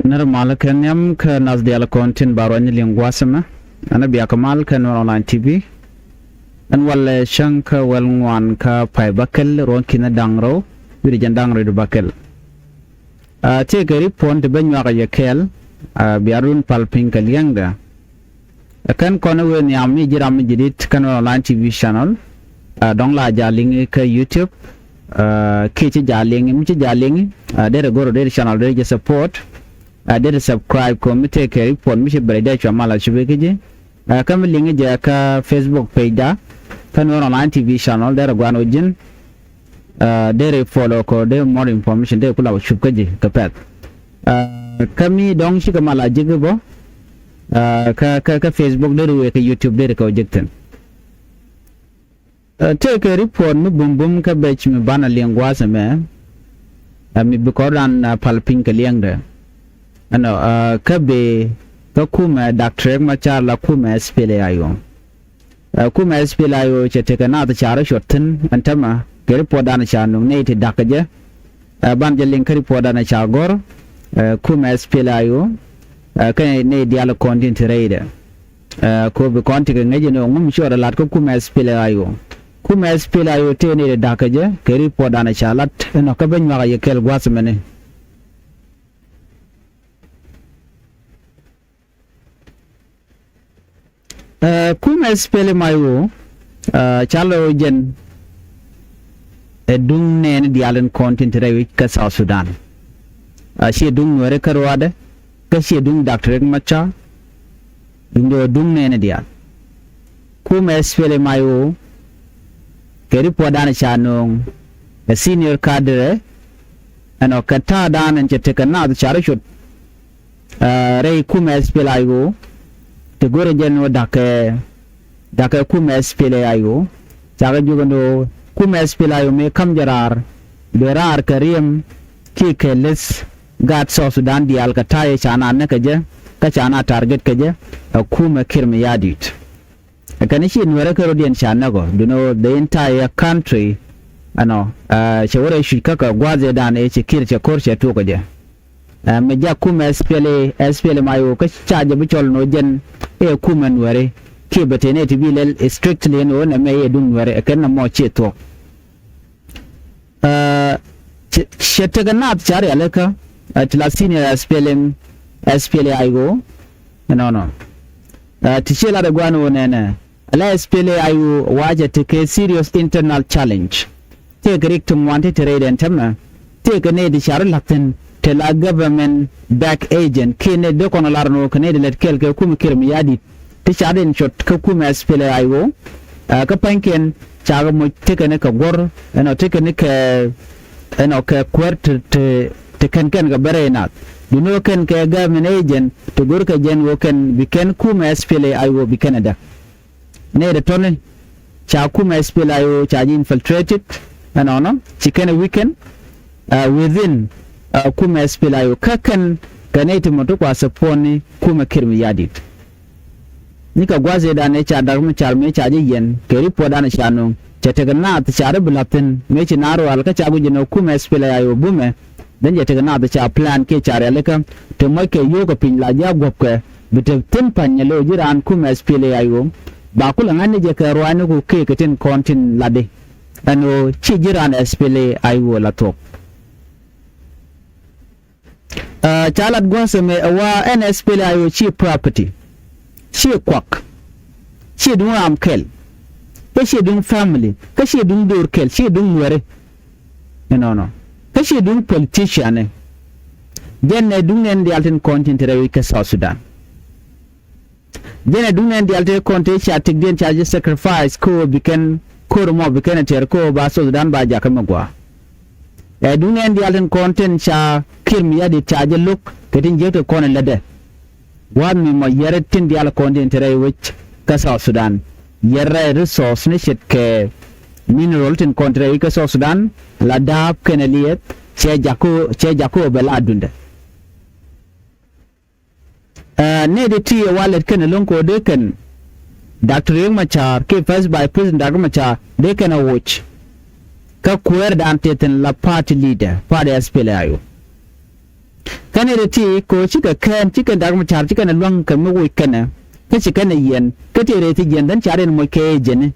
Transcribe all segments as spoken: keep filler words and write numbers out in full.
Nɛrɛ mal kɛ nhiam kä nath diaal kɔn tin ba ruacni liŋ gua̱a̱th ɛmɛ. Ɛn a biak mal kä Nuɛr Online T V. Ɛn walɛ cäŋ kä wäl ŋuan kä pay bäkɛl ruɔ̱n ki̱n da̱ŋ rɛw wi̱cdɛ jiɛn da̱ŋ rɛw bäkɛl. Aa, tëëkɛ ri puɔ̱n ti ben nyuak a yɛ kɛɛl, aa, bia run pal piny kɛ liɛŋdɛ. Ɛ kɛn kɔn wëë nhiam mi ji̱ ram mi ji̱ dit kä Nuɛr Online T V channel. Aa, dɔ̱ŋ la jaa liŋ kä YouTube. Aa, kiɛ ci jaa liŋ, mi ci jaa liŋ, aa, derɛ go̱r derɛ channel derɛ jɛ support. Aa, derɛ subscribe kɔ mi tëëkɛ ri puɔ̱n mi ci bɛrɛ dee cua mal a cupi kä ji̱. Aa, kä mi liŋ jɛ kä Facebook page da kä Nuɛr Online T V channel derɛ guan wä ji̱n. Aa, derɛ follow kɔ derɛ more information derɛ kula wä cup kä ji̱ kɛ pɛth. Aa, kä mi dɔ̱ŋ cikɛ mal a ji̱k bä. Aa, kä, kä, kä Facebook derɛ wee kɛ YouTube derɛ kɛ wä ji̱k thi̱n. Aa, tëëkɛ ri puɔ̱n mi bumbum kä bec mi banɛ liɛŋ gua̱a̱th ɛmɛ. Aa, mi bi kɔn ran, aa, pal piny kɛ liɛŋdɛ. Ɛnɔ, aa, kä bi kä kumɛ Doctor Riek Machar la kumɛ S P L A I O. Aa, kumɛ S P L A I O cɛ tekɛ naath ca rɔ cuɔt thi̱n ɛn tämɛ kɛ ri puɔ̱dan ca nuŋ nɛy ti da̱k kɛ jɛ. Aa, ban jɛ liŋ kä ri puɔ̱dan ca gɔ̱r. Aa, kumɛ S P L A I O. Aa, kä nɛy diaal kɔn tin ti rɛydɛ. Aa, ko bi kɔn ti kɛ ŋäc ni ŋum cuɔt a lat kä kumɛ S P L A I O. Kumɛ S P L A I O tëë nɛy ti da̱k kɛ jɛ kɛ ri puɔ̱dan ca lat ɛnɔ kä ben nyuak a yɛ kɛl gua̱th mɛni. Ɛ, kumɛ S P L M I O, ɛ, ca lɔ jɛn ɛ duŋ nɛɛni diaal in kɔn tin te rɛy wi̱c kä South Sudan. Ɛ, ciɛ duŋ Nuɛri kä ruaadɛ, kä ciɛ duŋ Doctor Riek Machar, duŋ dee ɛ duŋ nɛɛni diaal. Kumɛ S P L M I O, kɛ ri puɔ̱dan ca nööŋ ɛ senior cadre, ɛnɔ kɛ ta̱a̱dan ɛn cɛ tekɛ naath ca rɔ cot. Ɛ, rɛy kumɛ S P L A I O, ti go̱rɛ jɛn wä da̱kɛ, da̱kɛ kumɛ S P L A I O, cakɛ jiök ɛn ɣöö kumɛ S P L A I O mëë ka̱m jɛ raar, bɛ raar kɛ riɛm, kiɛ kɛ leth gaat South Sudan diaal kɛ ta̱a̱ ca na näk kɛ jɛ, kä ca na target kɛ jɛ, ɛ kumɛ Kiir Mayardit. Ɛ kɛn ci Nuɛrɛ kɛ rɔ̱diɛn ca näk ɔ, duno the entire country, ɛnɔ, ɛ, cɛ wä rɛy cuc kä kɛ gua̱a̱th ëëdan ëë ci Kiir cɛ ko̱r cɛ tuɔɔk kɛ jɛ. Ɛ, mi jak kumɛ S P L A, S P L M I O kä ca jɛ bi cɔl nɔ jɛn ɛ kumɛ Nuɛri. Kiɛ bɛ tëë nɛ ti bi lɛl strictly ɛn ɣöö nɛ mɛ yɛ duŋ Nuɛri, ɛ kɛn nɛ mɔ ciɛ thuɔ̱k. Ɛ, cɛ, cɛ tekɛ naath ca rialikä, ɛ, ti la senior S P L M, S P L A I O, ɛnɔnɔ. Ɛ, ti ciɛ lat ɛ gua̱n ɣöö nɛnɛ, ala S P L A I O wa cɛ tekɛ serious internal challenge. Tëëkɛ rik ti ŋuan ti te rɛydɛn tämɛ. Tëëkɛ nɛy ti ca rɔ la̱thi̱n te la government back agent kiɛ nɛy dee kɔn lar ni wä kɛ nɛy ti lät kɛɛl kɛ kumɛ Kiir Mayardit. Ti ca riɛn cot kä kumɛ S P L A I O. Ɛ, kä pa̱nykiɛn cakɛ moc tekɛ ni kɛ guɔ̱r ɛnɔ tekɛ ni kɛ ɛnɔ kɛ kuäär ti, ti, ti kɛn kɛn kɛ bɛ rɛy naath. Duundɛ wä kɛn kɛ government agent ti go̱rkɛ jɛn wä kɛn bi kɛn kumɛ S P L A I O bi kɛn ɛ däk. Nɛy ti tɔni ca kumɛ S P L A I O ca ji̱ infiltrated ɛnɔnɔ ci kɛn ɛ weaken, ɛ, within, ɛ, kumɛ S P L A I O kä kɛn kɛ nɛy ti mɔ ti kua support ni kumɛ Kiir Mayardit. Ni kɛ gua̱th ëëdan ëë ca Dak Macar mëë ca ji̱ yɛn kɛ ri puɔ̱dan ca nuŋ cɛ tekɛ naath ca ri bi la̱thi̱n mëë ci naath rual kä ca guic ɛn ɔ kumɛ S P L A I O bumɛ. Dhän cɛ tekɛ naath ca plan kiɛ ca rialikä ti mɔckɛ yio̱o̱kɛ piny la ji̱ a guɔ̱pkɛ bi te thi̱n pa̱ny nyɛ lo̱o̱ ji̱ raan kumɛ S P L A I O. Ba kulɛ ŋa̱cni jɛ kɛ ruaacni ku këëkɛ tin kɔn tin latdi ɛn ɣöö ci ji̱ raan S P L A I O la thuɔ̱k. Ɛ, ca lat gua̱a̱th ɛmɛ ɛ wa ɛn S P L A I O ci property, ci kuak, ci duŋ ram kɛl, kä ci duŋ family, kä ci duŋ döör kɛl, ci duŋ Nuɛri. Ɛnɔnɔ kä ci duŋ politician. Jɛn ɛ duŋ nɛn diaal tin kɔn tin te rɛy wi̱c kä South Sudan. Jɛn ɛ duŋ nɛn diaal tëë kɔn tëë ca tëkdiɛn ca jɛ sacrifice kä ɣöö bi kɛn ko̱r mɔ bi kɛn ɛ tɛr kä ɣöö ba South Sudan ba jakä mi gua̱a̱. Ɛ duŋ nɛn diaal tin kɔn tin ca Kiir Mayardit ca jɛ lo̱k kɛ tin jiäk ti kɔn in lätdɛ. Gua̱a̱th mi mɔ yɛrɛ tin diaal kɔn tin te rɛy wec kä South Sudan. Yɛrɛ resource ni ce̱tkɛ mineral tin kɔn te rɛy wec kä South Sudan la da̱a̱p kɛnɛ liɛth cɛ jakä, cɛ jakä ɣöö bɛ la dundɛ. Ɛ, nɛy ti ti ɛ wa lät kɛn ɛ lo̱ŋ kɛ ɣöö dee kɛn Doctor Riek Machar kiɛ First Vice President Doctor Machar dee kɛn ɛ woc. Kä kuäärdan tëë thi̱n la party leader, party S P L A I O. Kɛnɛ rɛ ti kɛ ɣöö cikɛ kɛn, cikɛ Dak Macar, cikɛ nɛ luäŋ kɛ mi woc kɛnɛ, kä ci kɛnɛ yiɛn, kä ti rɛ ti jiɛn dhän car in moc kɛ jɛni.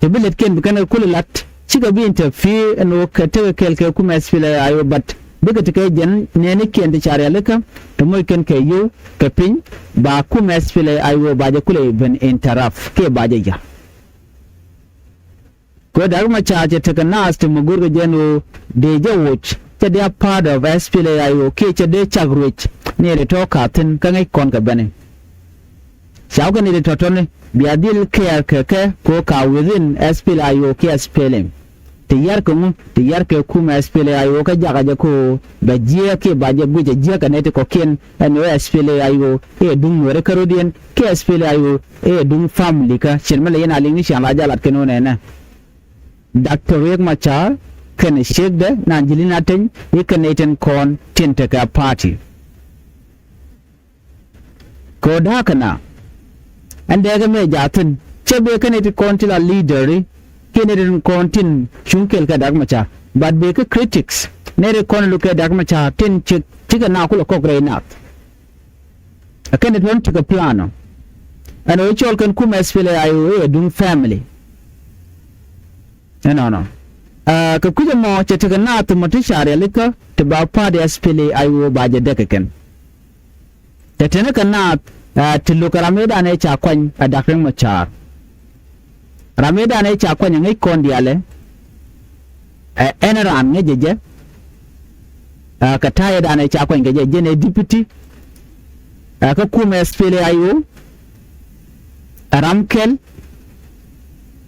Ti bi lät kiɛn bi kɛnɛ kulɛ lat, cikɛ bi interfere ɛn ɣöö kɛ tekɛ kɛɛl kɛ kumɛ S P L A I O, but bikɛ ti kɛ jɛn nɛɛni kiɛn ti car yalikä, ti moc kɛn kɛ yio̱w kɛ piny, ba kumɛ S P L A I O ba jɛ kulɛ ben interrupt, kiɛ ba jɛ ya̱. Kɛ Dak Macar cɛ tekɛ naath ti mi go̱rkɛ jɛn ɣöö dee jɛ woc, cɛ dee a part of S P L A I O kiɛ cɛ dee cak ruec, ni ri tɔ̱ ka thi̱n kä ŋäc kɔn kɛ bɛni. Ca wä kɛ ni ri tɔ̱tɔ̱ni bia dhil kɛɛr kɛ kɛ kɛ ɣöö ka within S P L A I O kiɛ S P L M. Ti yar kɛ ŋu, ti yar kɛ kumɛ S P L A I O kä jakä jɛ kɛ ɣöö bɛ jiääk kiɛ ba jɛ guic ɛ jiääk kɛ nɛy ti kɔ̱kiɛn. Ɛn ɣöö S P L A I O i̱ ɛ duŋ Nuɛri kärɔ̱diɛn kiɛ S P L A I O i̱ ɛ duŋ family kä. Cir mi lɛ yɛn a liŋ ni ciaŋ la jalat kɛn ɣöö nɛnɛ Doctor Riek Macar kɛnɛ ciekdɛ na Angelina Teny i̱ kɛnɛ i̱ tin kɔn tin tekɛ a party. Kɛ ɣöö da̱a̱kɛ na ɛn dɛɛkɛ mëë jaathin cɛ bee kɛnɛ i̱ tin kɔn tin la leader i̱ kiɛ nɛ tin kɔn tin cuŋ kɛl kɛ Dak Macar, but bee kä critics nɛ tin kɔn lukɛ Dak Macar tin cik cikɛ na kulɛ kɔk rɛy nath. Ɛ kɛn ɛ tɔ̱n tekɛ plan ɔ. Ɛn ɣöö cɔl kɛn kumɛ S P L A I O i̱ ɛ duŋ family. Ɛnɔnɔ. Ɛ kɛ kui̱c ɛmɔ cɛ tekɛ naath mɔ ti ca rialikä ti ba party S P L A I O ba jɛ däk ɛ kɛn. Tɛ teni kɛ naath ɛ ti lo̱k ɛ ram ëëdan ëë ca kuany ɛ Dak Riek Macar. Ram ëëdan ëë ca kuany ɛ ŋäc kɔn diaalɛ. Ɛ ɛn raan ŋäcɛ jɛ. Ɛ kɛ ta̱a̱ ëëdan ëë ca kuany kɛ jɛ, jɛn ɛ deputy. Ɛ kä kumɛ S P L A I O. Ɛ ram kɛl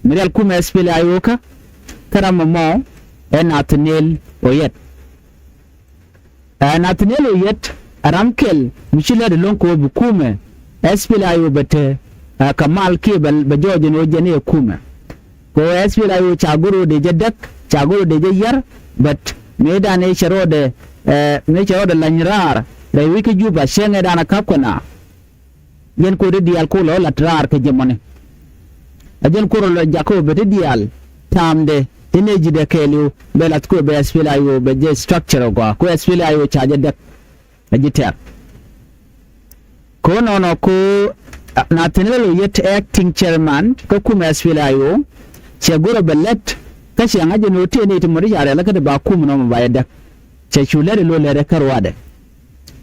mi rial kumɛ S P L A I O kä, kä ram ɛmɔ ɛ Nathaniel Oyet. Ɛ Nathaniel Oyet ɛ ram kɛl mi ci lät ɛlɔ̱ŋ kɛ ɣöö bi kumɛ S P L A I O bɛ te, ɛ kɛ mal kiɛ bɛ, bɛ jɔɔc ɛn ɣöö jɛn i̱ ɛ kumɛ. Kɛ ɣöö S P L A I O ca go̱r ɣöö dee jɛ däk, ca go̱r ɣöö dee jɛ yär, but mëëdan ëë cɛ rɔɔdɛ, ɛ mëë cɛ rɔɔdɛ lany raar rɛy wec kä Juba cäŋ ëëdan ɛ ka̱p kɛ na. Jɛn ko̱ri diaal ko̱r lɔ lat raar kɛ jɛ mɔni. A jɛn ko̱r lɔ jak ko̱r bɛ ti diaal ta̱a̱mdɛ ti nɛ ji̱dɛ kɛɛliw bɛ lath ko̱r bɛ S P L A I O bɛ jɛ structure ɔ gɔaa ko̱r S P L A I O ca jɛ däk. A ji̱ tɛ̈r ko̱r nɔnɔ ko̱r Nathaniel Oyet acting chairman kä kumɛ S P L A I O. Cɛ go̱r ɔ bɛ lät kä cɛ ŋa̱c jɛ ni ɣöö tëë nɛy ti mɔ ti ca rɛl kä ti ba kum nɔmɔ ba jɛ däk. Cɛ cu lɛr i̱ lo̱ lɛr ɛ kärɔadɛ.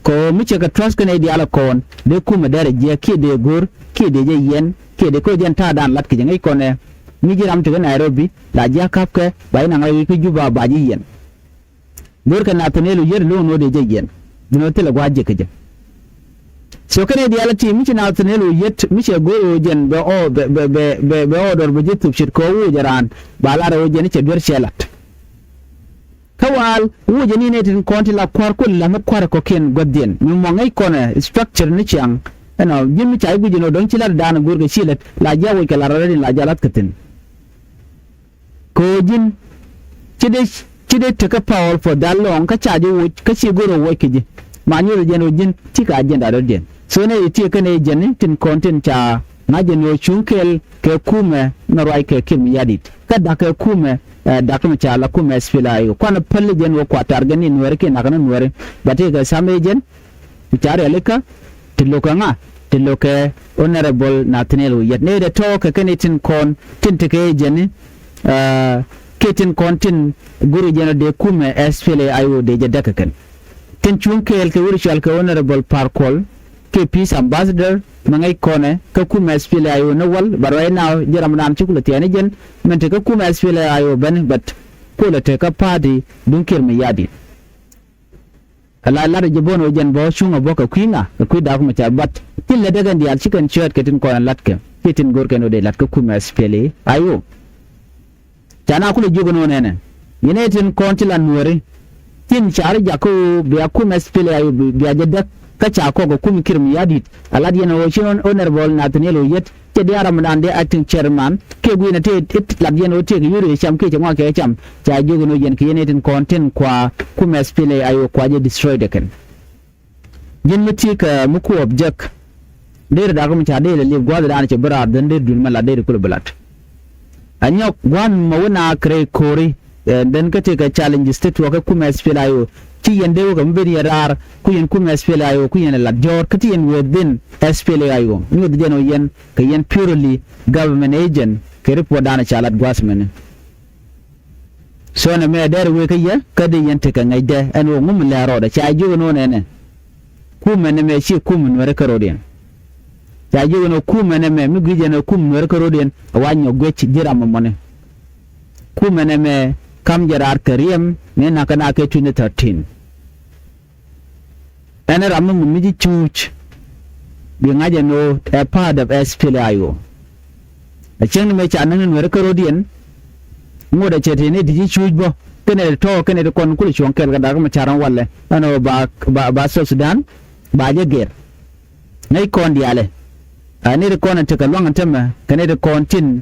Kɛ ɣöö mi cɛ kɛ trust kɛn ɛ diaal ɛ kɔn dee kumɛ dɛr ɛ jiɛk kiɛ dee go̱r kiɛ dee jɛ yiɛn kiɛ dee ko̱ jɛn ta̱a̱dan lat kɛ jɛ ŋäc kɔn ɛ. Mi ji̱ ram tekɛ Nairobi la ji̱ a ka̱pkɛ ba ji̱ naŋ rɛy wi̱c kä Juba ba ji̱ yiɛn. Go̱rkɛ Nathaniel Oyet lo̱ŋ ni ɣöö dee jɛ yiɛn. Bi ni ɣöö thilɛ gua̱a̱th ji̱ kɛ jɛ. So kɛn ɛ diaal ɛ ti mi ci Nathaniel Oyet mi cɛ go̱r ɣöö jɛn bɛ ɔ bɛ bɛ bɛ bɛ ɔ dɔr bɛ ji̱ thup ce̱tkɛ ɣöö woc ɛ raan ba lar ɣöö jɛn cɛ duer cɛ lat. Kä waal wucɛ ni nɛ tin kɔn ti la kua̱r kuɔl la mi kua̱r kɔkiɛn gua̱thdiɛn mi mɔ ŋäc kɔnɛ structure ni ciaŋ. Ɛnɔ ji̱n mi ca i̱ guic ɛn ɔ dɔ̱ŋ ci lat dan go̱o̱r kɛ ci lät la ji̱ a woc kɛ la rɔ̱ rɛ̈t in la ji̱ a lath kɛ thi̱n. Kɛ ɣöö ji̱n ci dee ci dee tekä power for that long kä ca ji̱ woc kä ci go̱o̱r ɔ woc kɛ ji̱. Ma nyuɔth jɛn ɣöö ji̱n ti ka agenda dɔ̱diɛn. So nɛ i̱ tiɛ kɛn ɛ jɛn ni tin kɔn tin ca ŋa̱c jɛn ɣöö cuŋ kɛɛl kɛ kumɛ mɛ ruac kɛ Kiir Mayardit. Kä da̱k kɛ kumɛ, ɛ, da̱k mi ca la kumɛ S P L A I O. Kuanɛ päl jɛn wä kua target ni Nuɛri kiɛ nakä ni Nuɛri. Bɛ ti kɛ sam ɛ jɛn. Ti ca rialikä, ti lo̱kɛ ŋa, ti lo̱kɛ Honorable Nathaniel Oyet. Ni dee tɔ̱ kɛ kɛn itin kɔn, tin ti kɛ jɛn ni, ɛ, kiɛ tin kɔn tin guri jɛn dee kumɛ S P L A I O dee jɛ däk kɛ kɛn. Tin cuŋ kɛɛl kɛ wuri cual kɛ Honorable Par Kuol, kiɛ peace ambassador, mɛ ŋäc kɔnɛ, kä kumɛ S P L A I O ni wäl, but right now, ji̱ ramdan ci kulɛ thia̱a̱ni jɛn, mɛn ti kä kumɛ S P L A I O bɛn, but kulɛ te kä party duŋ Kiir Mayardit. Ɛ la lat ji̱ bo̱n ɣöö jɛn bä cuŋ ɛ bä kɛ kui̱ ŋa, kɛ kui̱ da̱k mɛ ca, but tin lɛ dee kɛn diaal ci kɛn ciööt kɛ tin kɔn ɛ latkɛ, kiɛ tin go̱r kɛn ɣöö dee lat kä kumɛ S P L A I O. Ca na kulɛ jiök ɛn ɣöö nɛnɛ. Yɛn ɛ tin kɔn ti la Nuääri. Tin ca ri jak kä ɣöö bia kumɛ S P L A I O bi, bia jɛ däk kä ca kɔk ɛ kumɛ Kiir Mayardit. A lat yɛn ɣöö ci Hon-, Honorable Nathaniel Oyet. Cɛ diaal ramdan dee acting chairman. Kiɛ gui̱n ɛ tëë it lat yɛn ɣöö tëë kɛ yuri cam kiɛ cɛ ŋɔak kɛ cam. Ca jiök ɛn ɣöö yɛn kɛ yɛn ɛ tin kɔn tin kua kumɛ S P L A I O kua jɛ destroy dɛ kɛn. Ji̱n mi ti kɛ mi kuɔɔp jek. Deri dak mi ca deri liep gua̱th dan cɛ bi raar dhen deri dul mɛ lat deri kulɛ bi lat. A nyɔk gua̱n mɛ wä na kɛ rɛy ko̱ri. Ɛ, dhen kä ti kɛ challenges ti tuɔɔk kɛ kumɛ S P L A I O. Ci yɛn dee wä kɛ mi ben yɛn raar ku yɛn kumɛ S P L A I O ku yɛn ɛ lat jɔ̱ɔ̱r kä ti yɛn within S P L A I O. Nyuɔth jɛn ɔ yɛn kɛ yɛn purely government agent kɛ report danɔ ca lat gua̱a̱th mɛni. So nɛ mɛ dɛr wee kä yɛ kä dee yɛn tekɛ ŋäcdɛ ɛn ɣöö ŋum lɛ rɔɔdɛ ca jiök ɛn ɣöö nɛnɛ. Kumɛ nɛmɛ ci kumɛ Nuɛrɛ kärɔ̱diɛn. Ca jiök ɛn ɣöö kumɛ nɛmɛ mi gui̱c ɛn ɣöö kumɛ Nuɛrɛ kärɔ̱diɛn a wa nyɔk guic ji̱ ram ɛmɔni. Kumɛ nɛmɛ kam jɛ raar kɛ riɛm ni nakä na kɛ twenty thirteen. Ɛn ram mi ŋun mi ji̱ cuuc bi ŋa̱c ɛn ɣöö ɛ part of S P L A I O. A cieŋ ni mëë ca näk ni Nuɛrɛ kärɔ̱diɛn. Ŋot a cɛ tëë ni ti ji̱ cuuc bä kɛnɛ ti tɔ̱ kɛnɛ ti kɔn kulɛ cuɔ̱ŋ kɛl kɛ dak mi ca̱r ɛn walɛ ɛn ɣöö ba ba ba South Sudan ba jɛ gɛr. Ŋäc kɔn diaalɛ. A ni ti kɔn in tekɛ luaŋ in tämɛ kɛ ni ti kɔn tin,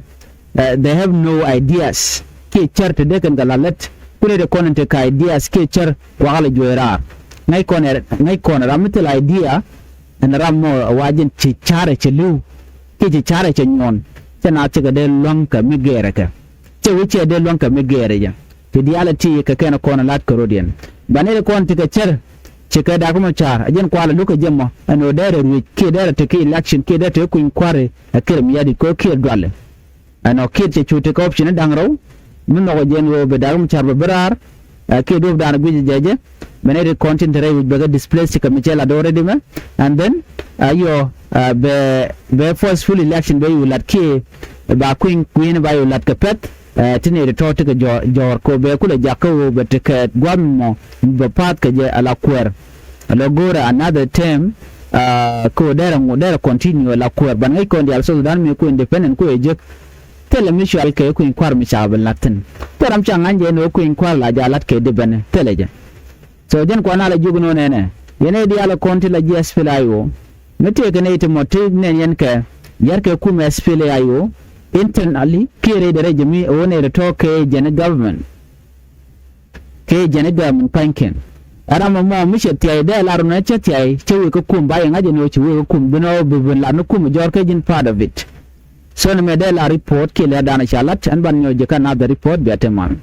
eh, they have no ideas. Kiɛ cär ti dee kɛn kɛ la lät ku ni ti kɔn in tekɛ ideas kiɛ cär wakä lɛ juɔc raar. Ŋäc kɔn ɛ ŋäc kɔn ram mi thil idea. Ɛn ram mɔ ɛ wa jɛn ci ca̱rɛ cɛ li̱w kiɛ ci ca̱rɛ cɛ nyuɔn. Cɛ na cikɛ dee lua̱ŋ kɛ mi gɛɛrɛ kɛ. Cɛ wi̱c cɛ dee luäŋ kɛ mi gɛɛrɛ jɛ. Ti diaal ɛ ti kɛ kɛn kɔn lat kärɔ̱diɛn. Ba nɛy ti kɔn ti kɛ cär. Ci kɛ dak mɔ ca̱r a jɛn kualɛ luk kɛ jɛ mɔ ɛn ɣöö dɛrɛ ruëc kiɛ dɛrɛ ti ki election kiɛ dɛrɛ ti kuny kua̱ri ɛ kir mi yadit kɛ ɣöö kiɛ dualɛ. Ɛn ɣöö kiɛ cɛ cu ti kɛ option da̱ŋ rɛw. Mi nhɔk ɛ jɛn ɣöö bɛ dak mɔ ca̱r bɛ bi raar. Ɛ kiɛ duɔ̱p da̱a̱n guic jɛ jɛ. Bɛ nɛy ti kɔn tin te rɛy wi̱c bɛ kɛ displace ti kɛ mi cɛ lat already mɛ. And then, uh, yɔ, uh, bɛ bɛ forceful election bɛ yu lat kiɛ ba kui̱ny kui̱n ba yu lat kɛ pɛth. Uh, ti nɛy ti tɔ̱ ti kɛ jɔ̱ɔ̱r jɔ̱ɔ̱r kɛ bɛ kulɛ jak kä ɣöö bɛ ti kɛ gua̱th mɔ bɛ path kɛ jɛ ala kuɛɛr. Ala go̱o̱rɛ another term, uh, kɛ ɣöö dɛrɛ ŋu dɛrɛ continue ala kuɛɛr ban ŋäc kɔn diaal South Sudan mi ku independent ku ɛ jek. Thilɛ mi cual kɛ kui̱ny kua̱r mi ca bi lat thi̱n. Thilɛ ram ca ŋa̱ny jɛ ni ɣöö kui̱ny kua̱r la ja lat kɛ di bɛnɛ thilɛ jɛ. So jɛn kuan a la jiök ni ɣöö nɛnɛ yɛn ɛ diaal ɛ kɔn ti la ji̱ S P L A I O. Mi tëëkɛ nɛy ti mɔ ti nɛn yɛn kɛ yar kɛ kumɛ S P L A I O internally kiɛ rɛy dɛ rɛy jɛ mi ɣöö nɛy ti tɔ̱ kɛ jɛn government. Kɛ jɛn government pa̱nykiɛn. Ɛ ram ɛmɔ mi cɛ thiay dee lar nɛ cɛ thiay cɛ wek kä kum ba yɛ ŋa̱c ɛn ɣöö ci wek kä kum bi nɔ bi bi lar ni kum jɔr kɛ ji̱n part of it. So ni mɛ dee lar report kiɛ lɛr danɔ ca lat ɛn ban nyɔk jɛ kä another report bia te man.